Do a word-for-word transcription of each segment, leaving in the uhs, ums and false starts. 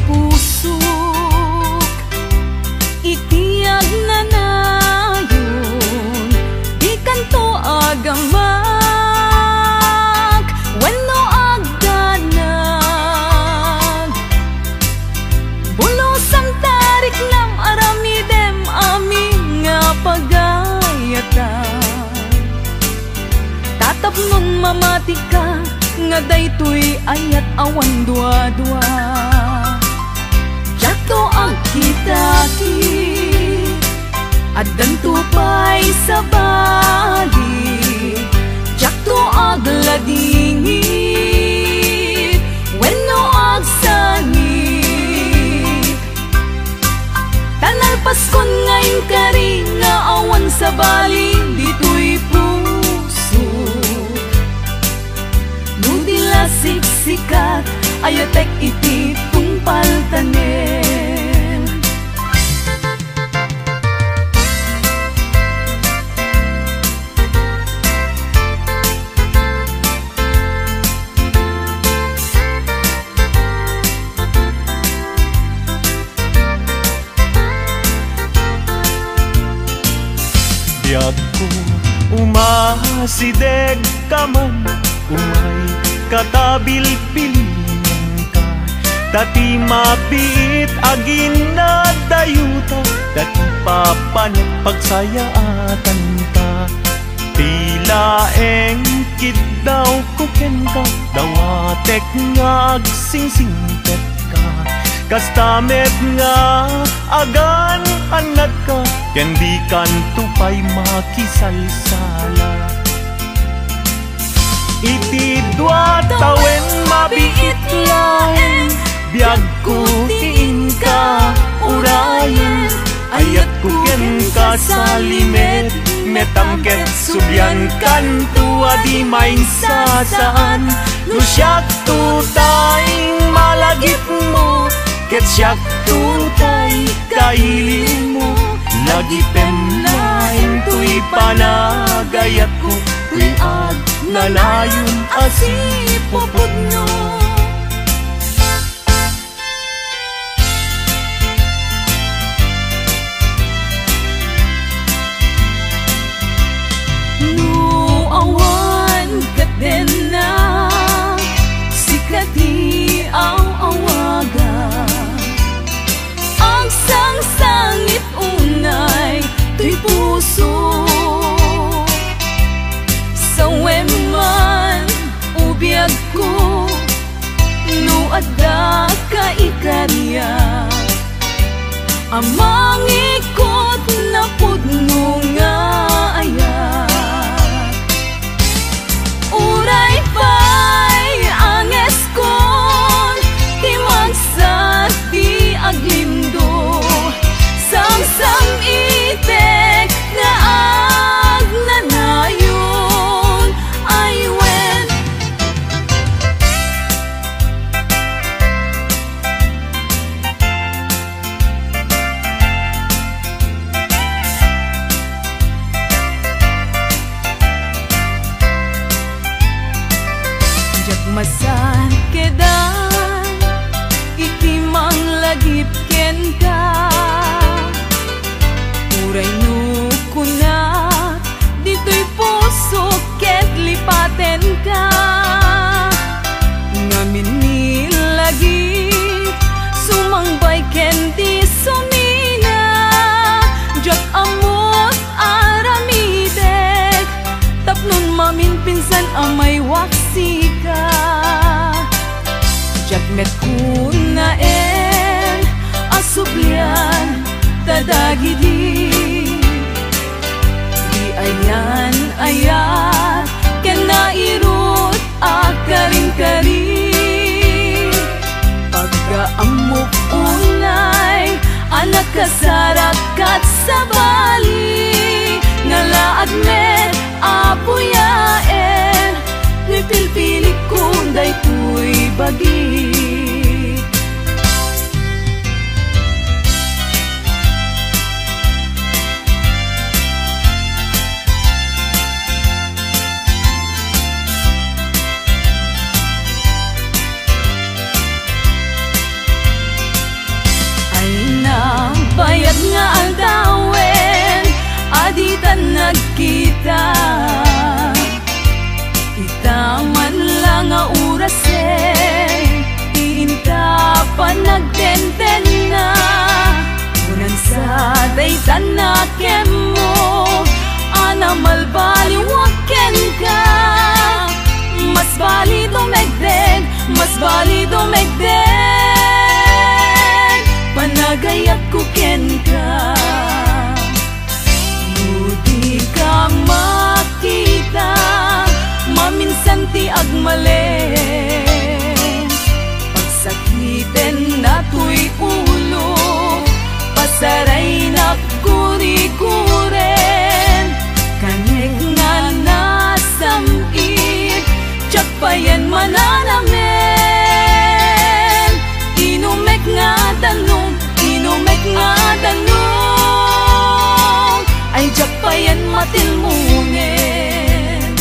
pusok. Iti agnanayon, dikanto agamak wenno agdanag. Bulosan ta riknam aramidem amin nga pagayatan. Tatapnon mamatika nga daytoy ayat awan duadua. Diakto agkitaki, addanto pay sabali. Diakto agladingit wenno agsangit. Ta nalpaskon nga inkari nga awan sabali ditoy puso. No di la siksikat, ayatek iti tungpal tanem. Biagko, umasideg ka man, umay katabilbilingan ka. Ta ti mabiit a ginadayuta, ta ti papanek pagsayaatan ta. Ti laeng kiddawko kenka, dawatek nga agsingsingpetka. Kasta met nga agan-annadka, ken dikanto pay makisalsala. Iti dua tawen mabiit laeng, biagko ti inka urayen. Ayatko kenka salimet, metam ket subliankanto a di mainsasaan. No siakto tay malagipmo, ket siakto tay kailimo, lagipem laeng toy panagayatko, toy agnanayon a sipupudno. No awan ketdinna, sika ti aw-awaga. Agsangsangit unay toy puso. Sawem man, o biagko, no adda kaikariak a mangikot napudno nga ayat. Uray pay angeskon ti magsat ti aglindo, samsam-itek nga agnanayon, ay wen. Diak masarkedan iti manglagip kenka. Uray no kunak, ditoy pusok ket lipatenka. Ngamin ni lagip, sumangbay ken ti sumina. Diak ammot aramidek, tapnon maminpinsan a maywak sika. Diak met kunaen a sublian ta dagidi di ayan-ayat ken nairut a karinkari. Pagaammok unay a nakasarak ket sabali, ngalaag met a puyaen no ipilpilikko daytoy bagi. nga aldawen a ditan nagkita. Ita man la nga orasen, ti inta panagtentenna. Kunam sa daytan a kemmo, a namalbaliwak kenka. Mas bali dumegdeg, mas bali dumegdeg panagayatko kenka. No dika makita, maminsan ti agmalem. Pagsakiten datoy ulo, pasaraynak guriguren. Kaniek nga nasam-it, diak payen mananamen. Inumek nga danum, inumek nga danum, ay diak payen matilmongen.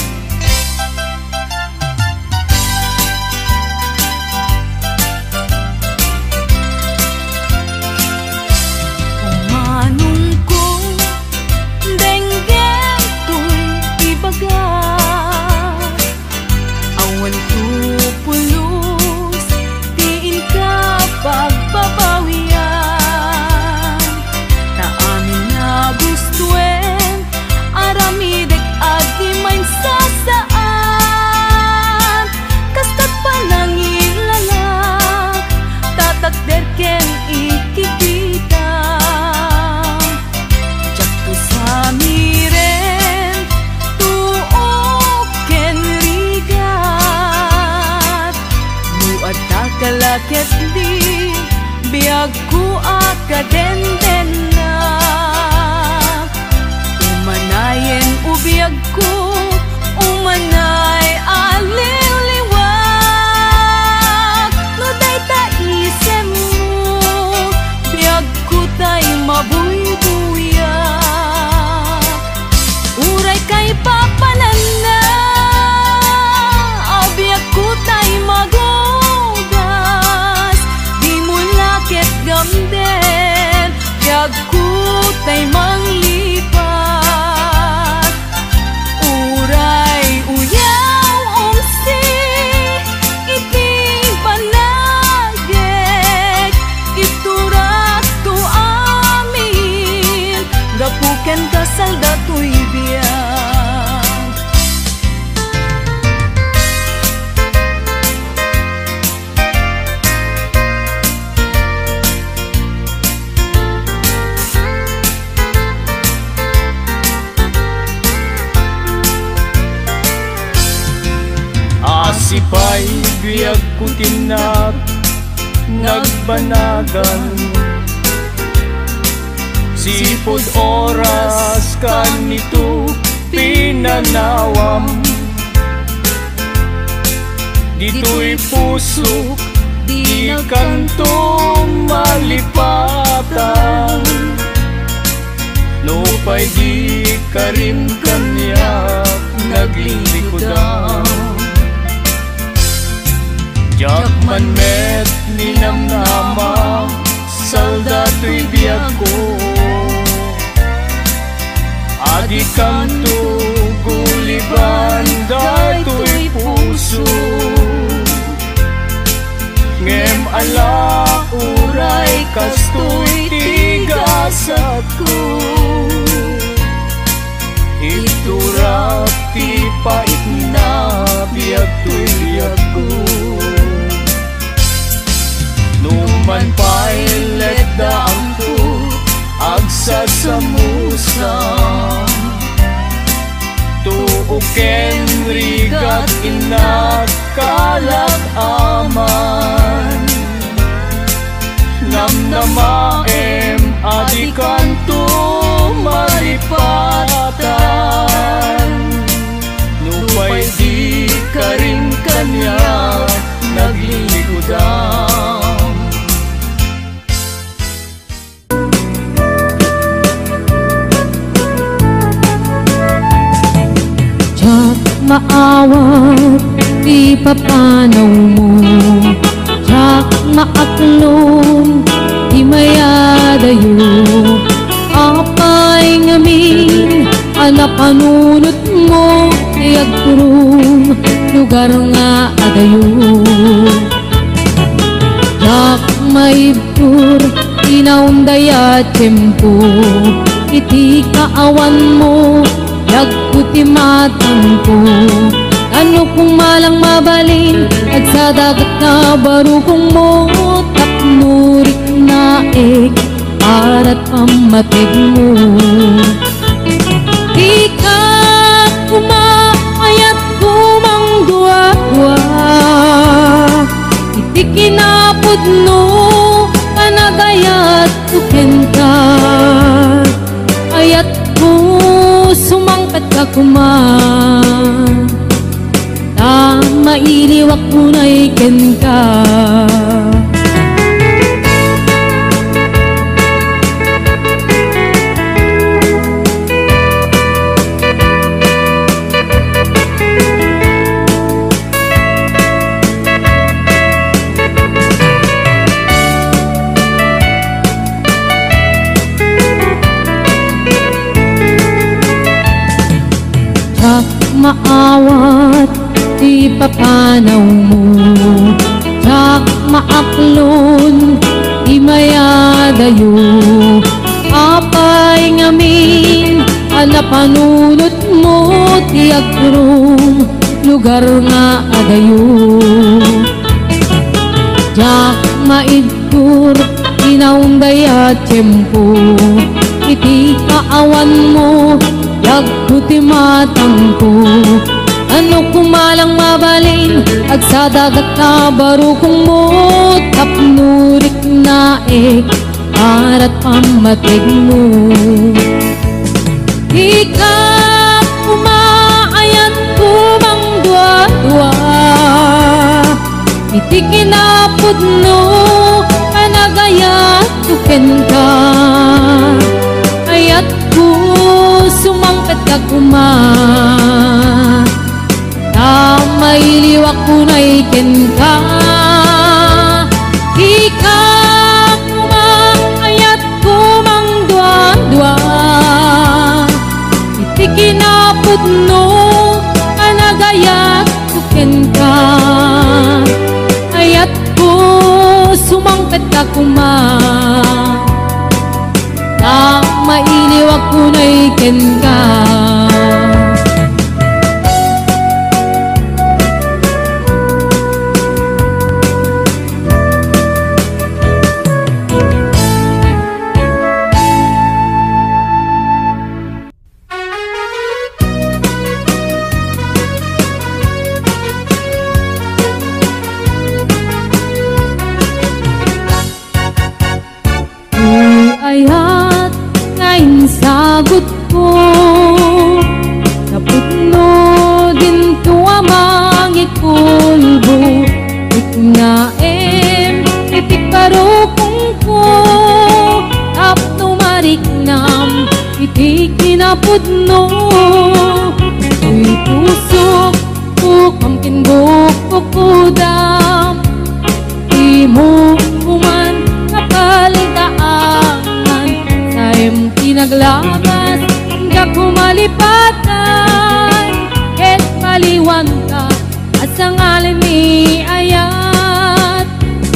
Umanongko, denggem toy ibaga. Awan to pulos ti inka pagbabawian. Ta amin a gustuen, aramidek a di maisasaan. Kas agpanangilalak, tatakder ken ikikita. Diakto samiren, tuok ken rigat. No adda ka la ketdi, biagko a kadendenna. Umanayen o biagko, umanay a liwliwak. No dayta isemmo, biagko tay mabuybuyak. Uray kaipapananna, a biagko tay magugas. Dimo la ket gamden, biagko tay manglipat. Uray uyaw umsi iti banagek, iturakto amin gapu ken kasal datoy biag. Asi pay biagko tinnak nagbanagan. Sipud oras kanito pinanawam. Ditoy pusok, dikanto malipatan. Nupay di karim kaniak naglilikudan. Diak man met ninamnama, saldatoy biagko. Adikanto guliban daytoy puso. Ngem ala uray kastoy ti gasatko. Iturak ti paitna biag toy biagko. Numan pay letdaangko agsasamusan. Tuok ken rigat innak kalak aman. Namnamaem a dikanto malipatan. Nupay di karim kaniak naglilikudan. Diak maawat ti papanawmo, diak maaklon ti mayadayo. amin a napanunotmo ti agturom, lugar nga adayo. Diak maibtur ti naunday a tiempo, iti kaawanmo, yagko ti matangko. Ano koma lang mabalin, agsadagat nga barukongmo, tapno riknaek, arat pammategmo. Dika koma ayat koma mangduadua iti kinapudno, panagayatko kenka. Ayatko, sumangpetka koma. Ta mailiwak unay kenka. Diak maawat ti papanawmo, diak maaklon ti mayadayo. Apay ngamin a napanunotmo ti agturom, lugar nga adayo. Diak maid- Tur, inaunday a tiempo, iti kaawanmo, yagko ti matangko. Ano koma lang mabalin, agsadagat nga barukongmo, tapno riknaek, arat pammategmo. Dika koma ayat koma mangduadua iti kinapudno, panagayatko kenka. Ayatko, sumangpetka koma. Ta mailiwak unay kenka. Dika koma ayat koma mangduadua iti kinapudno, panagayatko kenka. Ayatko, sumangpetka koma. Ta mailiwak unay kenka. Ti ayat nga insagutko, napudno dinto a mangikulbo. Riknaem iti barukongko, tapno mariknam iti kinapudno. Ti pusok, bukam ken bukbukdam. Dimo koman kapaldaangan, saem ti naglabas, diak malipatan, ket maliwanka a sangalinmi ayat.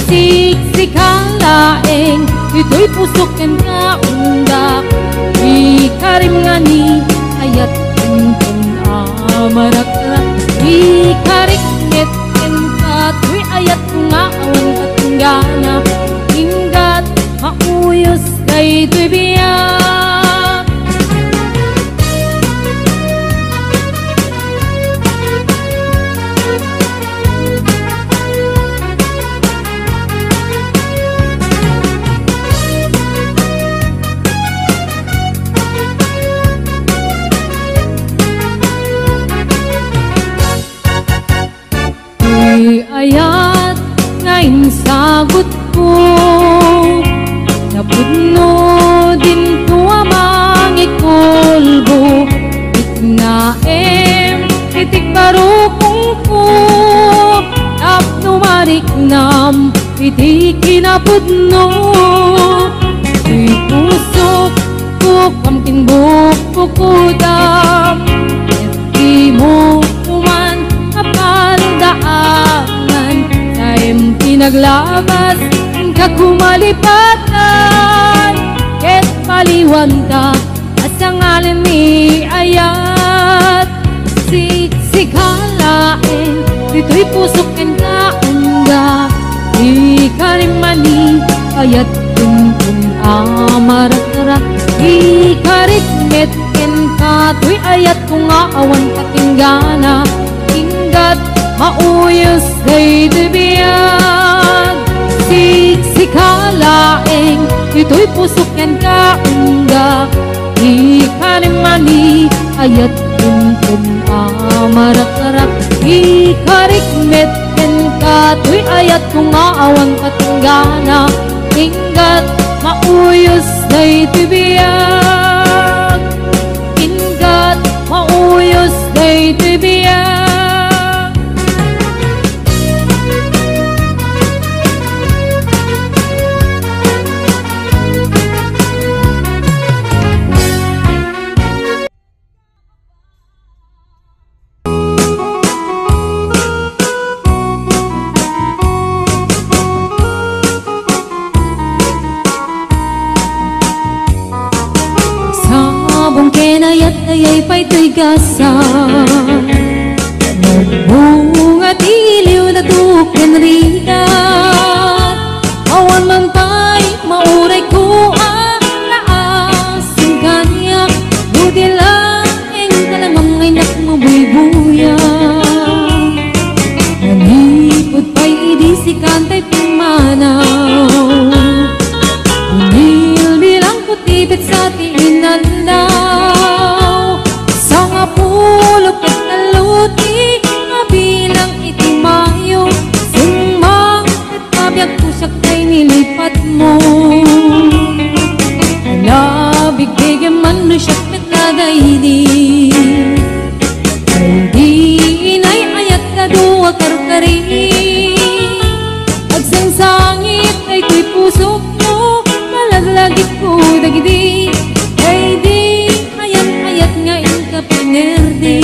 Siksika laeng, ditoy pusok kenka undak, ikarim nga ni ayat kenka a marakrak, ikarikmet kenka toy ayat nga awan patunggana, inggat mauyos daytoy biag. Ti ayat nga insagutko, napudno dinto a mangikulbo. Riknaem iti barukongko, tapno mariknam iti kinapudno. Ti pusok, Kam kin bukbukudam, ket dimo man apaldaangan, dayem ti naglabas, inka kumalipatan, ket paliwanta, a sangalen ni ayat. Siksika laeng, ditoy pusok kenka, ungga, ikarimani, ayat tumtum a marakrak. Ikarikmet kenka, toy ayatko nga awan patinggana. Inggat, mauyos daytoy biag. Siksika laeng, ditoy pusok kenka, ungga, ikarimani, ayat tumtum a marakrak. Ikarikmet kenka, toy ayatko nga awan patinggana. Inggat, mauyos daytoy biag. Inggat, mauyos daytoy biag. Sabong ken ayat, ayay pay toy gasa. Nagbunga ti liwna ken rigat. Awan man pay maurayko a naasin kaniak. Buti laeng talamam nga innak mabuybuya. Manipud pay idi sikan tay pimmanaw. Binilbilangko ti petsa ti inaldaw. Sangapulo ket tallo ti mabilang iti Mayo. Simmang ket mabiagko siak tay nilipatmo. Ala, bigbigem man no siak met la daydi. Daydi inay-ayat kadu a karkari. Agsangsangit daytoy pusokmo, malaglagipko dagidi. Daydi ayan-ayat nga inka pinerdi.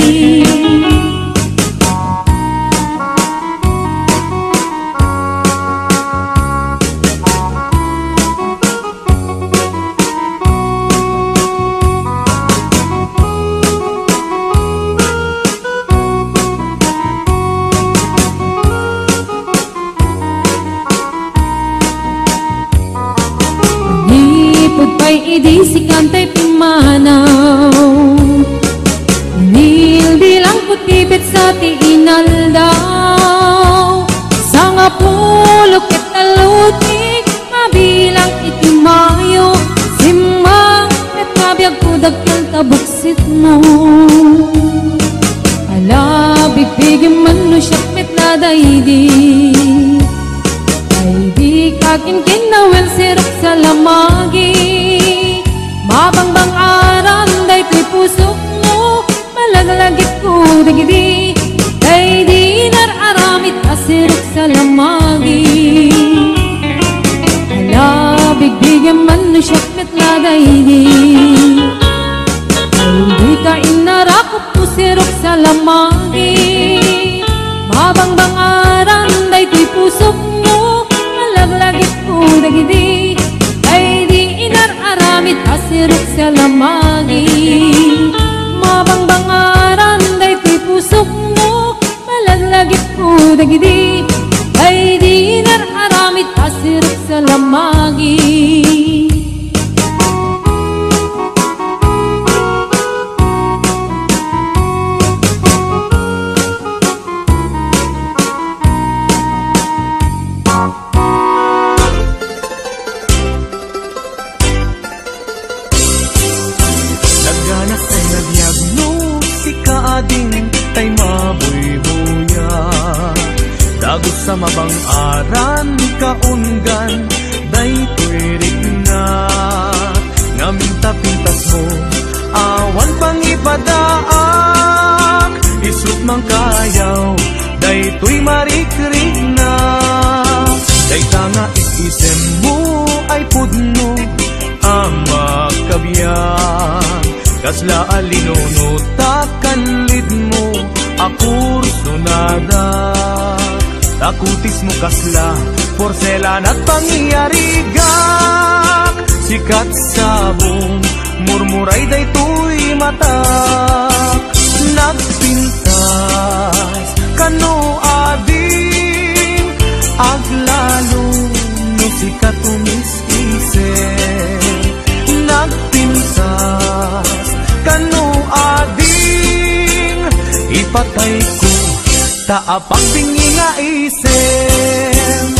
Manipud pay idi sikan tay pimmanaw. Binilbilangko ti petsa ti inaldaw. Sangapulo ket tallo ti mabilang iti Mayo. Simmang ket mabiagko dakkel ta buksitmo. Ala, bigbigem man no siak met la daydi. Daydi kakin ken Noel, sirok sa lamagi. Mabangbang-aran daytoy pusokmo, malaglagipko dagidi. Daydi inar-aramid a sirok sa lamagi. Ala, bigbigem man no siak met la daydi. Daydi ka innarakupko, sirok sa lamagi. Mabangbang-aran daytoy pusokmo, malaglagipko dagidi. Daydi inar-aramid a sirok sa lamagi. Mabangbang-aran daytoy pusokmo, malaglagipko dagidi. Daydi inar-aramid a sirok sa lamagi. Nagganak tay nabiag no sika ading tay mabuybuya. Dagus a mabang-aran kaunggan daytoy rikna. Ngem ta pintasmo, awan pangipadaak, isut' mangkayaw daytoy marikrikna. Dayta nga is-isemmo ay pudno, A makabiag, kasla a linunot ta kanlidmo a kursunada. Ta kutismo kasla porselana a pangyarigak. Sikat sabong, murmuray daytoy matak. Nagpintas kano ading, aglalo no sika tumis isip. Nagpintas kano ading, ipatayko ta apagbingi nga isip.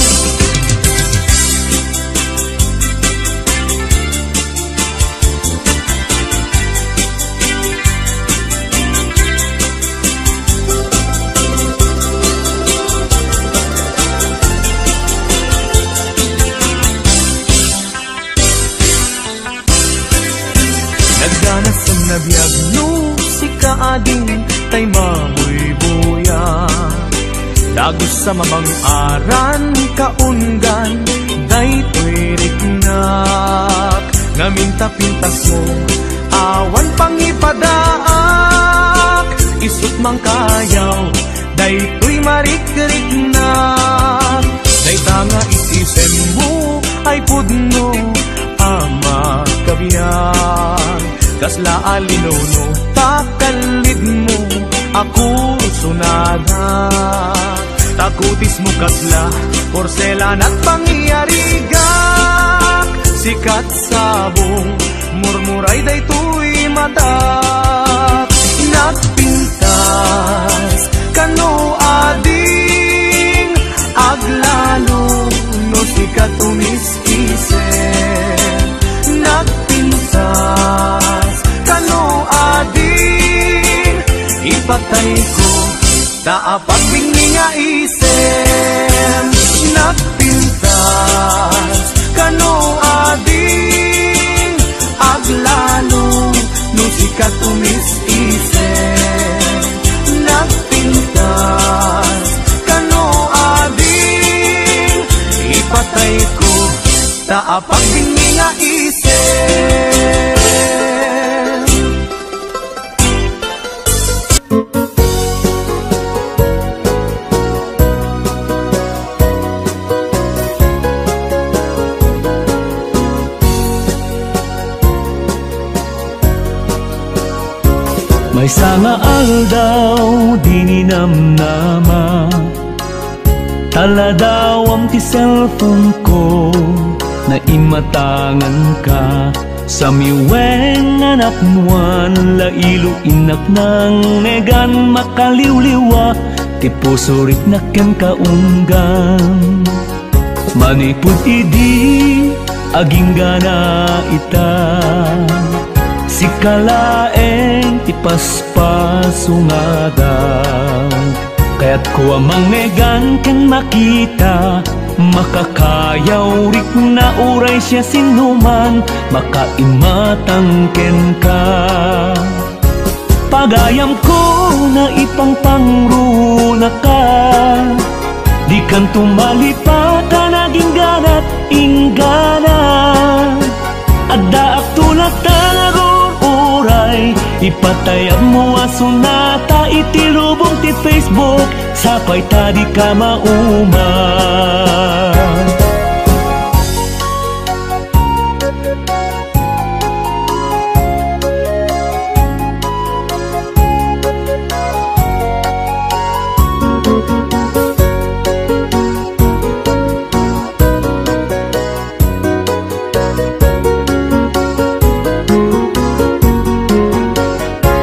Nagganas a nabiag no sika ading tay mabuybuya. Dagus a mamang-aran kaunggan daytoy riknak. Ngamin ta pintasmo, awan pangipadaak. Isut' mangkayaw daytoy marikriknak. Dayta nga isipmo ay pudno a makabiag. Kasla a linunot ta kanlidmo a kursunada. Ta kutismo kasla porselana a pangyarigak. Sikat sabong, murmuray daytoy matak. Nagpintas kano ading, aglalo no sika tumis isip. Nagpintas kano ading, ipatayko ta apagbingi nga isip. Nagpintas kano ading, aglalo no sika tumis isip. Nagpintas kano ading, ipatayko ta apagbingi nga isip. Maysa nga aldaw, di ninamnama, ta ladawam ti cellphone ko, naimatanganka. Samiwen nga napnoan, lailo innak nangnegan, makaliwliwa ti puso riknak kenka unggan. Manipud idi, aginggana ita, sika laeng ti paspasungada. Kayatko a mangnegan ken makita, makakayaw rikna uray siasinoman makaimatang kenka. Pagayamko, naipangpangrunaka, dikanto malipatan, agingganat inggana. Addaakto latta nga agur-uray, ipatayabmo a sonata iti lubong ti Facebook, sapay ta dika mauma.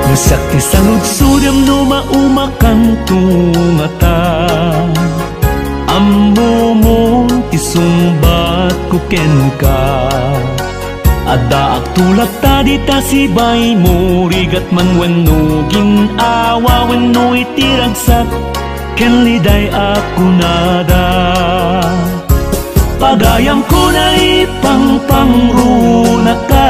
No siak ti saludsodem no maumakanto ngata, ammomon ti sungbatko kenka. Addaakto latta dita sibaymo, rigat man wenno gin-awa wenno iti ragsak ken liday a kunada. Pagayamko, naipangpangrunaka,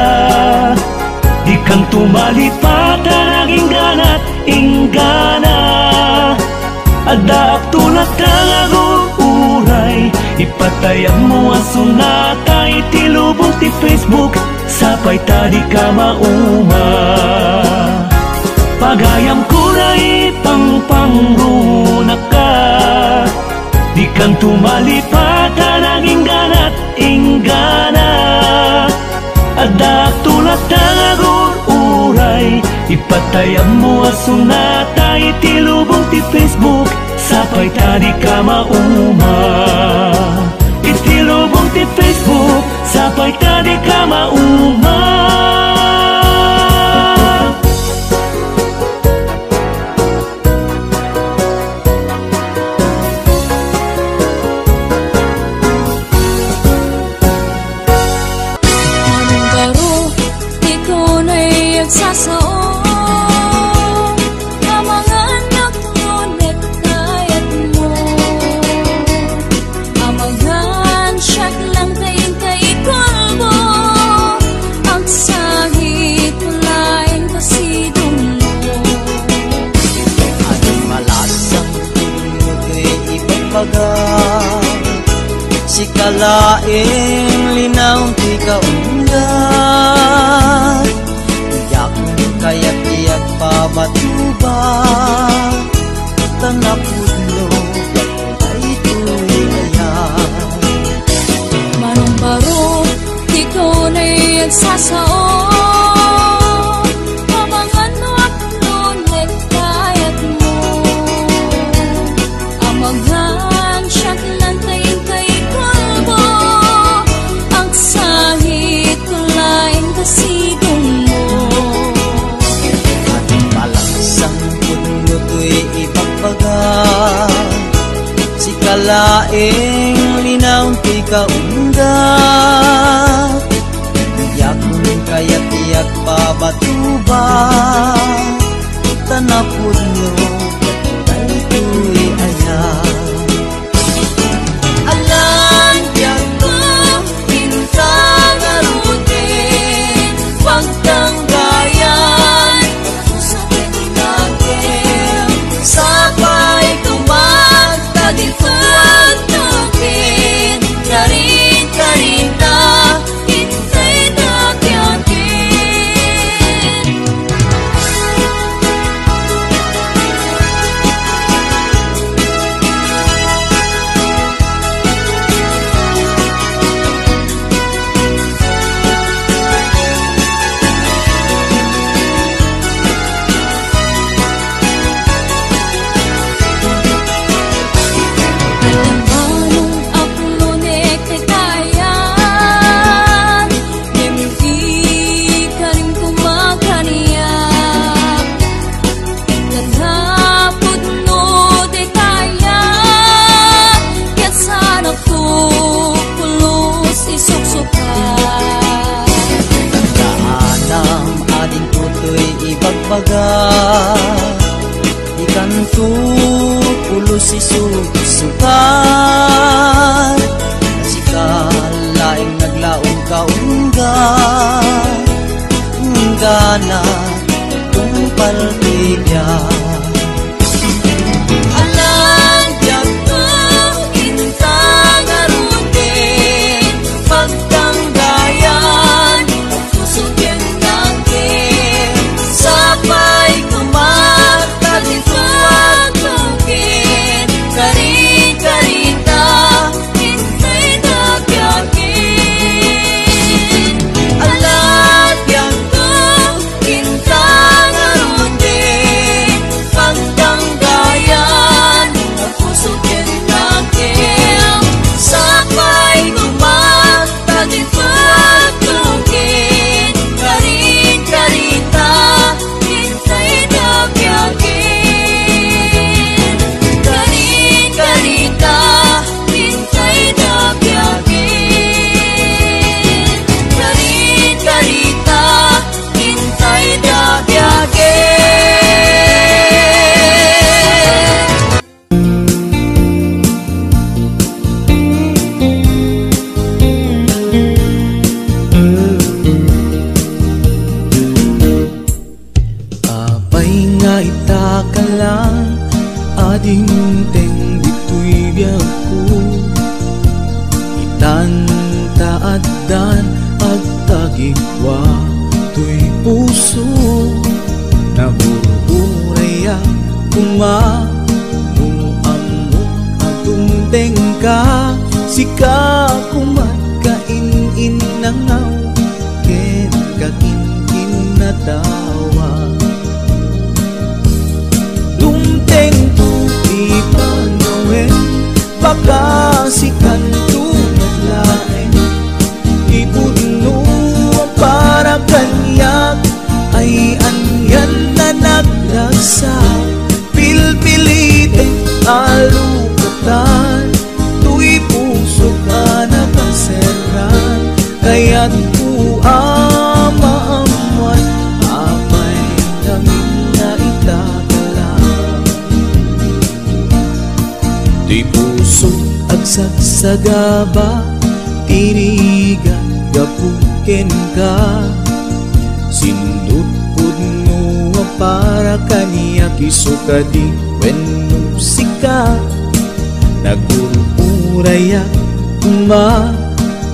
dikanto malipatan, agingganat inggana. Addaakto latta nga agur-uray, ipatayabmo a sonata iti lubong ti Facebook, Sapay ta dika mauma. Pagayamko, naipangpangrunaka. Dikanto malipatan, agingganat inggana. Addaak tulata nga agur-uray. Ipatayabmo a sunata iti lubong ti Facebook. Sapay ta dika mauma. Iti lubong ti Facebook. Sapay ta dika mauma. Anong baro, ikaw na'y agsasao. Amangan nga puno net kayat mo. Amangan siak lang ta inka ikulbo. Agsahit laeng kasidong mo. Adi malasang pudno ti ibagbaga. Sika laeng linaon ti kaungga. Diak kayat ti agpabatuba. Ta napudno daytoy ayat. Manong baro, ikaw na'y agsasao. Amangan no apno met kayat mo. Amangan siak lang ta inka ikulbo. Agsahit laeng kasidong mo. Adi malasang pudno toy ibagbaga. Sika laeng linaon ti kaungga. Diak kayat ti agpabatuba. Ta napudno daytoy ayat. Alan diak to inta ngaruden, pagtanggayan, puso ket inakem, sapay kuman, ta di pagtukin, karin, karin ta, Alam mo nung apno ne kay kayan, ngem di karin kumakaniak. Ket apno dayta, ket sanakto pulos isuksukat. Kaanam ading kutoy ibagbaga. Ikanto pulos isuksukat, sika laeng naglaom kaungga, inggana tungpal ti biag. Alang diagto inta ngaruden, pagtanggayan, Sapay kumat, ta ditoy agtungken, karin-karinta, intay da biagen. Ala biagto, inta ngaruden, pagtanggayan, a puso ken nakem. Sapay kumat, Pagpagtungken, karin-karinta, intay da biagen. Karin-karinta, intay da biagen. Karin-karinta, intay da biagen. Apay nga ita ka lang a dimteng ditoy biagko? Itan ta addan agtagik tawa. Dumtengto ti panawen, baka sikanto met laeng. Ipudno a para kaniak, ay-anian a nagragsak. Pilpilitek a lukatan, toy pusok a nakaserran. Kayatko a maammuan, apay ngamin nga itakala. Toy pusok agsagsagaba, tirigan gapu kenka. Sindutpudno a para kaniak, isu kadi wenno sika. Nagururayak koma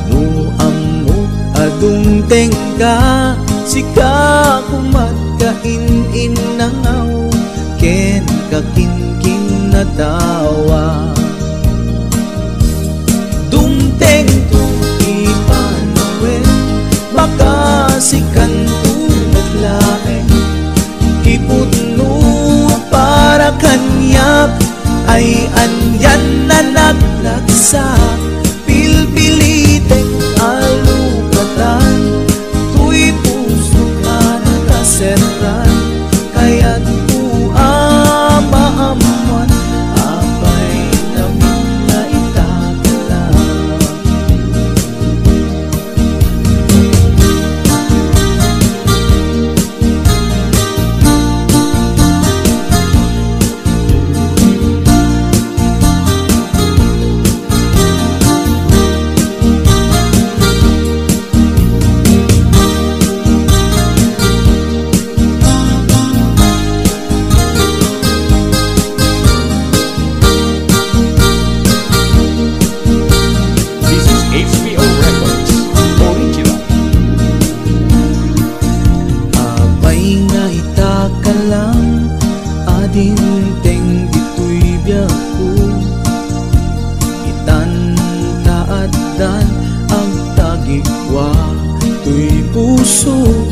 no ammok a dumtengka. Sika koma ti in-innangaw ken kakinkinnatawa. Dumtengto ti panawen, baka sikanto met laeng. Ipudno a para kaniak, ay-anian a nagragsak. Pilpilitek a lukatan, toy pusok a nakaserran. Kayatko a maammuan, apay ngamin nga itakala. This is H P O Records Original. Apay nga itakala, adinteng ditoy biagko. Itan ta addan agtagikua toy puso.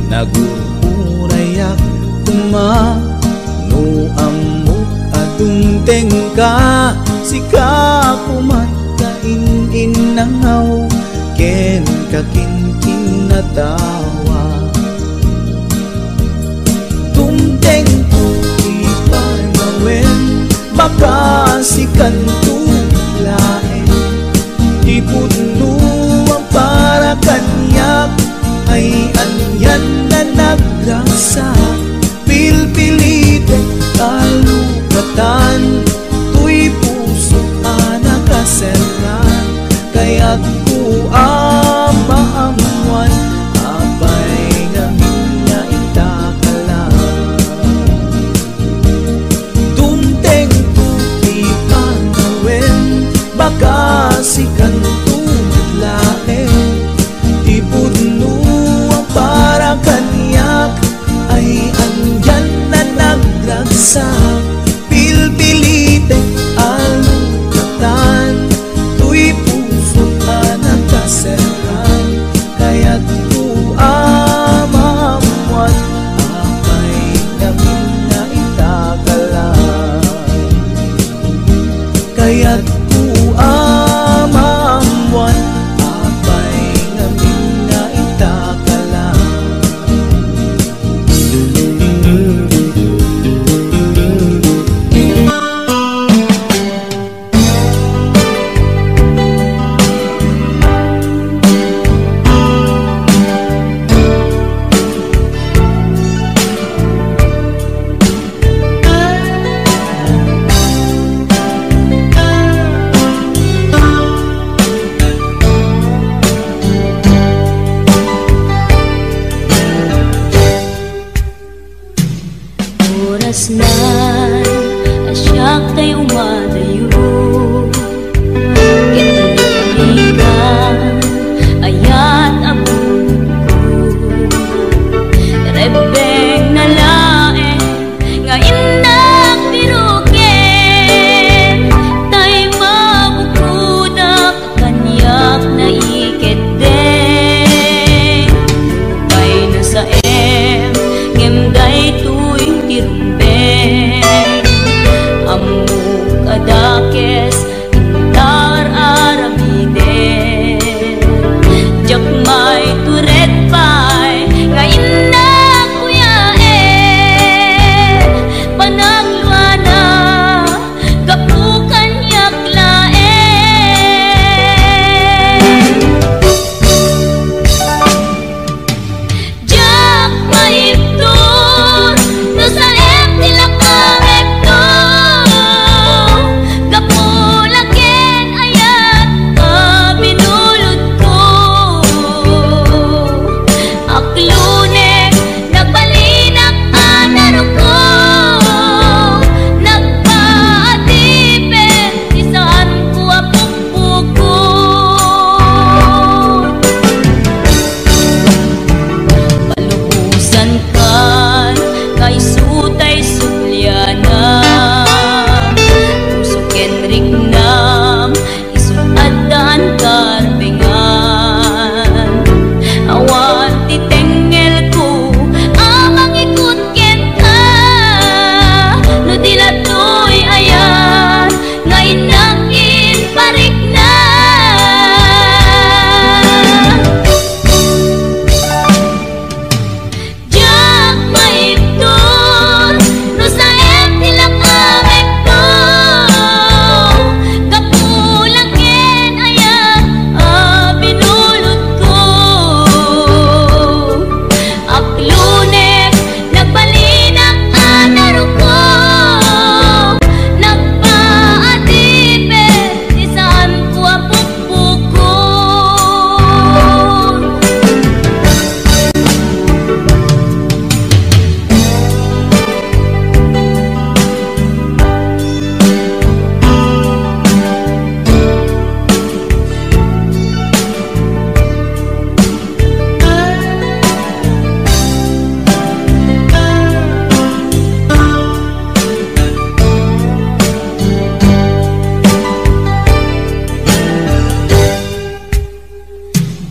Nagururayak koma no ammok a dumtengka. Sika koma ti in-innangaw ken kakinkinnatawa. Dumtengto ti panawen, baka sikanto laeng. Ipudno a para kaniak, ay-anian a nagragsak. Pilpilitek a lukatan, toy pusok a nakaserran. Kayatko a maammuan, apay ngamin nga itakala. Dumtengto ti panawen, baka sikanto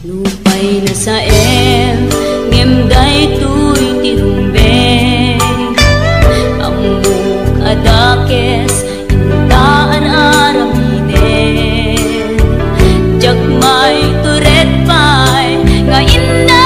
Nupay nasaem, ngem daytoy ti rumbeng. Ammok a dakes, inta ar-aramiden. Diak maitured pay nga inna